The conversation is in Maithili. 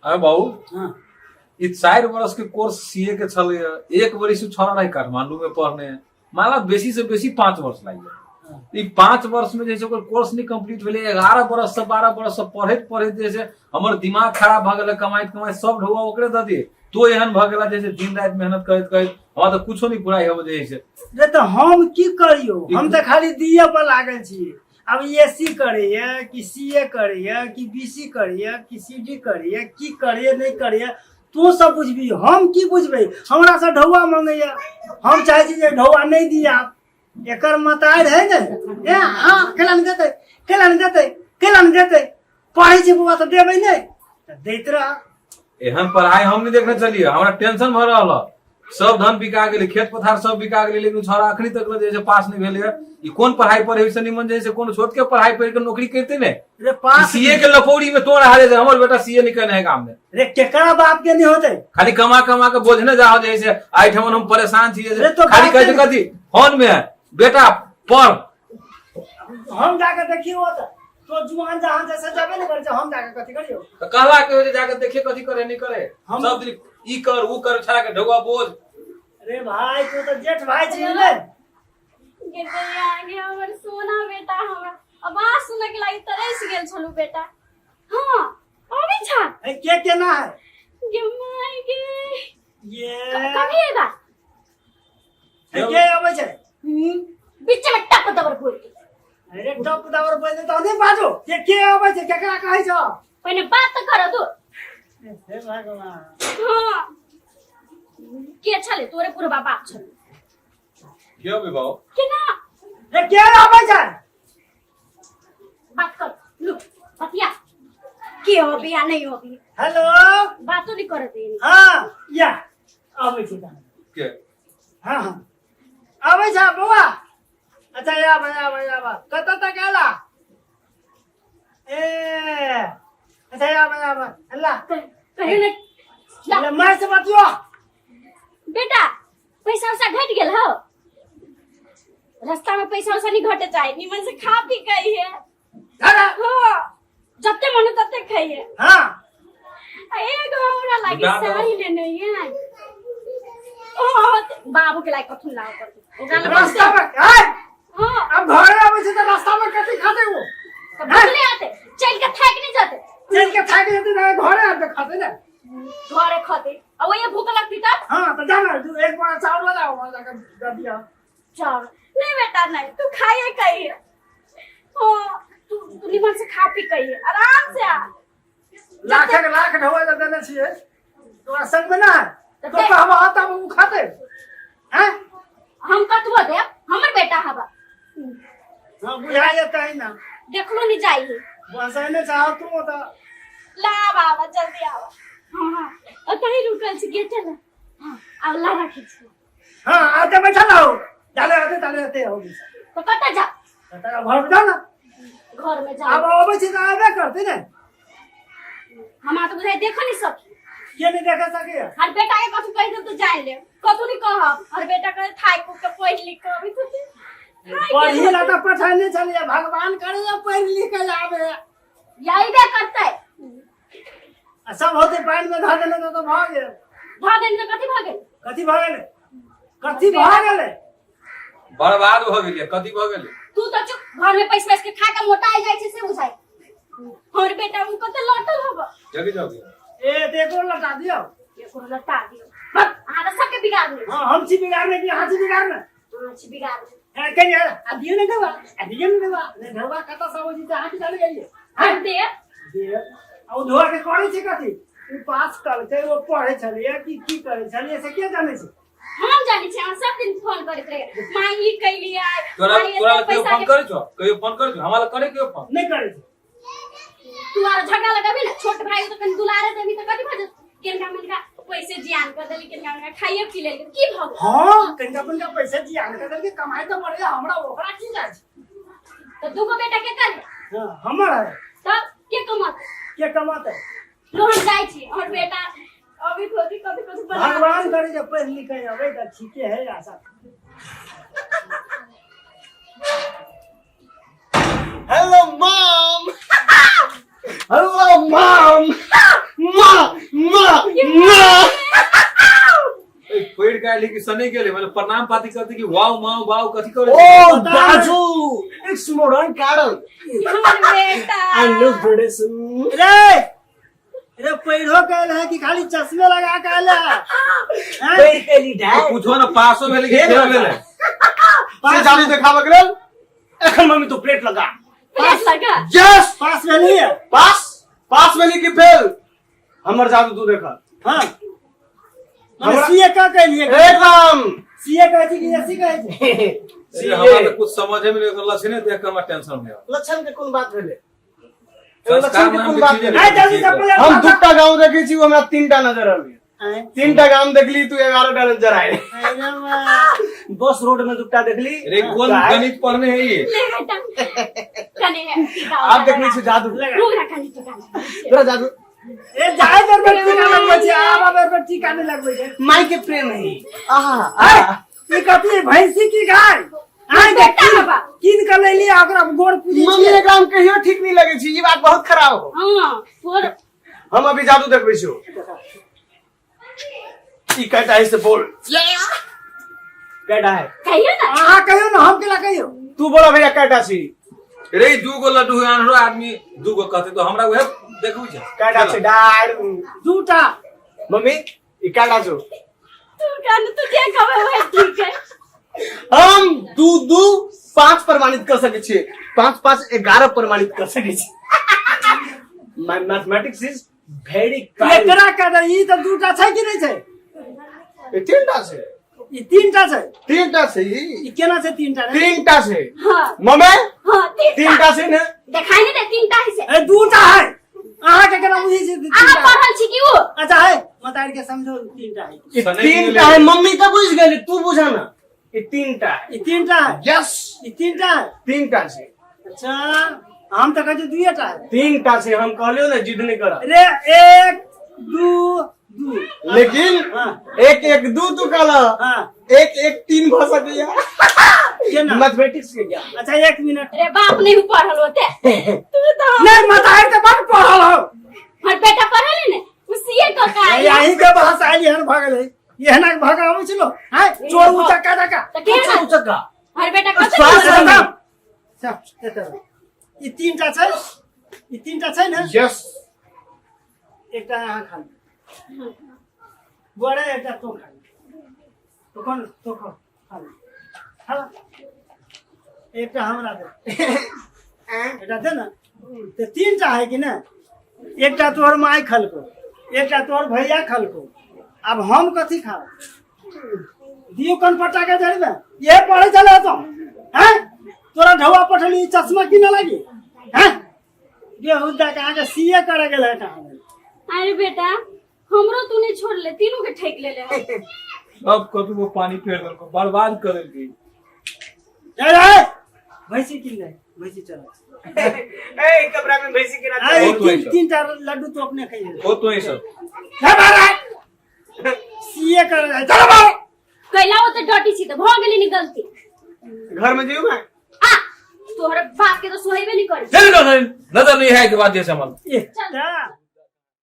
अरे बाबू। हाँ। ई 4 वर्ष के कोर्स सीए के छलै, एक बरिस छोड़ा रहे काठमांडू में पढ़ने, मानला बेसी से बेसी 5 वर्ष लागि गेल। ई 5 वर्ष में जे छै ओकर कोर्स नहीं कंप्लीट भेलै। 11 वर्ष से 12 वर्ष से पढ़ैत पढ़ैत जे छै हमर दिमाग खराब भऽ गेलै। कमाइत कमाइत सब ढौआ ओकरे दऽ दिए तो एहन भऽ गेला जे दिन राति मेहनत करैत करैत हमरा तऽ कुछो नहीं पूरा होबे जे छै। रे, तऽ हम की करियौ? हम तऽ खाली दिए पर लागल छी। आब ए सी करैया कि सी ए करैया कि बी सी करैया कि सी डी करैया, की करैया नहि करैया, तू सब बुझबी, हम की बुझबै? हमरा से ढौआ मंगैया। हम चाहै छी जे ढौआ नहि दिया। एकर मतार है ने, ए हाँ, केला नहि देतै, केला नहि देतै, केला नहि देतै? पढ़ै छी बौआ, तऽ देबै नहि तऽ दैत रह। एहन पढ़ाई हम नहीं देखने चलिए। हमरा टेंशन भऽ रहल है। सब धन बिका गेलै, खेत पथार सब बिका गेलै, लेकिन छोड़ा अखनी तक जे छै पास नहीं भेलै। ई कोन पढ़ाई पढ़े से निमन जे छै कोनो छोट के पढ़ाई पढ़ के नौकरी करते ने। रे, पास सीए के लपौड़ी में तो रहा जे हमर बेटा सीए नहीं करने है काम में। रे, केकरा बाप के नहीं होते? खाली कमा कमा के बोझने जाओ। जे छै आई ठमन हम परेशान छी। रे तो खाली बाप कहै छै के- कथी फोन में, बेटा पढ़। हम जाके देखियो तऽ तो जुआन जहान जैसे जाबे ने करै छै, हम जाके कथी करियो? तऽ कहला के जे जाके देखिए कथी करे नहीं करे। हम- सब दिन ई कर ऊ कर, छड़ा के ढौआ बोझ। रे भाई, तू तऽ जेठ भाई छी ने। गे दैया गे, हमर सोना बेटा, हमरा आवाज सुनऽ के लागी तरस गेल छलू बेटा। हाँ, अबै छा? ए, के केना है? गे माय गे। ये। कभी एगा? ए, के अबै छै? बीच में टप दबर घोर के। अरे, टप दबर बोल तऽ नहीं बाजो। के के अबै छै? केकरा कहै छ? पहिने बात तऽ कर दू। हे भगवान! हाँ, के छले? तोरे पुरबा बाप छले। के अबै बाबू? केना? रे, के अबै छै? बात कर लू, बतिया के हो बिया नहीं हो भी। हेलो। बातो नहीं कर दे। हाँ, या अबै छै तहन। के? हाँ हाँ, अबै छै बौआ। अच्छा, आब आब आब, कतऽ तक आयला? ए अच्छा, आब आब, अल्लाह। कहियो ने ला, ले, माय से बतियो। बेटा, पैसा उसा घट गेल हो रास्ता में? पैसा उसा नहीं घटे चाहे, निमन से खा पी गई है। दादा। हाँ, जते मन तते खाइए। आ एगो हमरा लागी दादा। साड़ी लेने है। ओ बाबू के लागी कथुन लाओ कर ओकरा लग। रास्ता में आय। हाँ। अब घरे आबै छै तऽ रास्ता में कथी खाते वो? तो भूखले आते, चल के थाक नहीं जाते? चल के थाक जेते तऽ घरे आबि के खाते ने। घरे खाते आ वही भूख लगती तब? हाँ, तऽ जा ना, तू एक बोरा चावल ला जाओ, वहाँ जाके दे दिया। चावल नहीं बेटा, नहीं, तू खाइए कहिए। हाँ, तू तू निमन से खा पी कहिए, आराम से आ। लाखक लाख ढोआ जे देने छियै तोरा संग में ना तऽ तो कहबा तब उ खाते हैं। हम कतबो देब, हमर बेटा हवा। हाँ, बुझा जेतै ना। देखलो नहीं जाइए। बस ने चाह तू तऽ। ला बाबा, जल्दी आवा। हाँ हाँ, और कहीं रुकल छी गेटे ला। हाँ, आब ला, रखी छी। हाँ, आते बैठल रहो, डाले आते डाले आते हो। तो कतऽ जा? तोरा घर में जाओ ना। घर में जा। आब अबै छै तऽ आबे करतै ने। हमरा तऽ बुझाइ देखो नहीं सकी। के नहीं देखे सके? हर बेटा के कथू कहि देब तऽ जानि लेब। कथू नहीं कहब, हर बेटा कहे थाकि उक के पढ़ि लिख के अबै छथिन। थाकि पढ़ी गेल। ला तऽ पठेने छलियै, भगवान करे पढ़ि लिख के आबे। अयबे करतै। आ सब होते पानि में धऽ देने तऽ भऽ गेल। भऽ गेल तऽ कथी भऽ गेल? कथी भऽ गेलै? कथी भऽ गेलै? बर्बाद भऽ गेलियै। कथी भऽ गेलै? तू तऽ चुप, घर में पैस पैस के खा के मोटा जाइ छै से बुझाइ। हमर बेटा मुँह कते लटल हब। जगी जगी। ए, तऽ एको लटा दियौ। एको लटा दियौ। अहाँ तऽ सबके बिगाड़ ले। हाँ, हम छी बिगाड़ने कि अहाँ छी बिगाड़ने? अहाँ छी बिगाड़ने। ए, कहिए आ दियौ ने ढौआ, आ दियौ ने ढौआ। ने ढौआ कतऽ से अबै छै से अहाँ की जानै जाइए? हम दे। दे आ ओ ढौआ के करै छै कथी? ओ पास कलकै, ओ पढ़ै छलैए कि की करै छलैए से के जानै छै? हम जानै छी, अहाँ सब दिन फोन करैत रहे, माँ ई कैलियै। तोरा माँ, तोरा एते कहियो पैसा फोन के करै छौ? कहियो फोन करै छौ? हमरा लग करै कहियो फोन? नहि करै छै। तू आर झगड़ा लगाबी ने, छोट भाई तो कनि दुलारे देबी तऽ कथी भऽ जेतै? केनका मेनका पैसे जियान कर देली, केनका मेनका खाइए पी लेली, की भऽ गेल? हाँ, कनिका कनिका पैसा जियान कर देलकै, कमाइ तऽ बढ़िया हमरा, ओकरा की जाइ छै? तऽ दूगो बेटा के करे? हाँ, हमर है। तब के कमाते? के कमाते? लोहन जाइ छी और बेटा अभी कथी कथी कथी बना। भगवान करे जे पढ़ि लिख के अबै तऽ ठीके है आशा। Hello, Mom! Hello, Mom! Mom! आयल कि सने गेले, मतलब प्रणाम पाती करते कि वाव माव वाव कथी करे। ओ दाजू, it's modern कारण। हमर बेटा। I love British. रे रे, पैरो कैल है कि खाली चश्मे लगा के आयल है? हैं? पैर कैली डैड। पूछो ना, पासो भेले कि फेल भेले? से जादू देखाबऽ के लेल एखन मम्मी तू प्लेट लगा। प्लेट लगा। यस। पास भेली है? पास, पास भेली कि फेल, हमर जादू तू देख। हाँ, हमरा- मने सीए का कैलिए? एकदम। सीए कहै छै कि एसी कहै छै? अरे, हमरा तऽ कुछ समझे में नहीं, लक्षणे देख के हमरा टेंशन हो गया। लक्षण के कोन बात भेलै? संस्कार लक्षण के नाम कोन के बात चीजे भेलै? आइ जल्दी से प्लेट हम लगा। दूटा गाँव देखै छी, ओ हमरा तीनटा नजर आबैया। आँय, तीनटा गाम देखली, तू 11टा नजर आयल। अरे वाह। बस रोड में दूटा देखली। अरे, कोन गणित पढ़ने है ये? ले बेटा, कने टीका। आब देखने छी जादू। रुक ना, कने टीका लगा। तोरा जादू। ए जाय बेर बेर टीका लगबै छै, आब बेर बेर टीका नहि लगबै छै। माय के प्रेम है। आहा। आँय, ई कथी है, भैंसी की गाय? आँय, बेटा कीन बाबा। कीन के लैली आ ओकरा गोड़ पूजै मम्मी, छियै। एकरा हम कहियो ठीक नहीं लगे छी, ई बात बहुत खराब हो। हाँ, तोर हम अभी जादू देखबै छियो। ई कहता है से बोल, कहता है। कहियो ना। अहाँ कहियौ ने, हम केना कहियौ? तू बोला भैया, कहता छी। रे, दूगो लड्डू है, आन्हरो आदमी दूगो कहते तो हमरा उहे देखू छै। कहता छै डार। दूटा। मम्मी, ई कहता छौ। तू कान, तू जे कहबे वह ठीक है। हम दू दू पांच प्रमाणित कर सके छियै, पांच पांच 11 प्रमाणित कर सके छी। माय मैथमेटिक्स is very. एकरा कह दे, ई तऽ दूटा छै कि नहि छै? ई तीनटा छै। ई तीनटा छै? तीनटा छै ई। ई केना छै तीनटा रे? तीनटा छै। हाँ। मम्मी। हाँ, तीनटा। तीनटा छै ने? देखाई नहीं दे, तीनटा ही से। ए, दूटा है, अहाँ के केना बुझै छी अहाँ तीनटा? पढ़ल छी कि वो? अच्छा है, मतारी के समझो, तीनटा है। ई सने तीनटा है, मम्मी तऽ बुझि गेली, तू बुझा ना, ई तीनटा है। ई तीनटा है? यस। ई तीनटा है? तीनटा छै। अच्छा, हम तऽ कहै छी दुइएटा है। तीनटा छै, हम कहलियौ ने, जिद नहि कर। रे, एक दू दू। लेकिन हाँ। एक एक दू तू कहल। हाँ। एक एक तीन भऽ सकैया। केना? मैथमेटिक्स के ज्ञान। अच्छा, एक मिनट। रे, बाप नहीं पढ़ल होते, तू तो नहीं, मतारी तऽ बड पढ़ल हो। हमर बेटा पढ़ल है ने, उ सीए क का आयल। यही के भाषा आयल एहन भऽ गेलै, एहना के भगा आबै छलो हैं, चोर उचक्का जका। तऽ के चोर उचक्का। हमर बेटा कते श्वास पढ़ल? रंग। सब एतऽ ई तीनटा छै, ई तीनटा छै ने? यस। एकटा अहाँ खा लिअ बड़े, एकटा तो खा लिअ, तखन तो खा खा लिअ, खा ला। एकटा हमरा दे, एकटा दे ने, तऽ तीनटा है कि ने? एकटा तोहर माय खलको, एकटा तोहर भैया खलको, आब हम कथी खाब? दियो कनपट्टा के जड़मे। ये पढ़े चले तो हैं, तोरा ढौआ पठली चश्मा किने लागी हैं, बेहुदा के अहाँके सीए करे गेल है कहाँ? अरे बेटा, हमरो तू नहीं छोड़ ले, तीनों के ठेक ले ले। सब कतबो वो पानी फेर देलको, बर्बाद कर देलकी। ए रे, भैंसी किन ले, भैंसी चला। ए, कपड़ा में भैंसी केना? अरे, बहुत तीन वही सब। तीन टा लड्डू तो अपने खाइए। हो तो ही सब। हे बाहर, सीए करे जाय, चलो बाहर। कैला ओते डटी छी तऽ भऽ गेली नी गलती। घर में जइयो मैं। आ तोहर बाप के तो सोहेबे नहीं करी। चल, नजर नहीं है के बाद जैसे हमर ए, ता।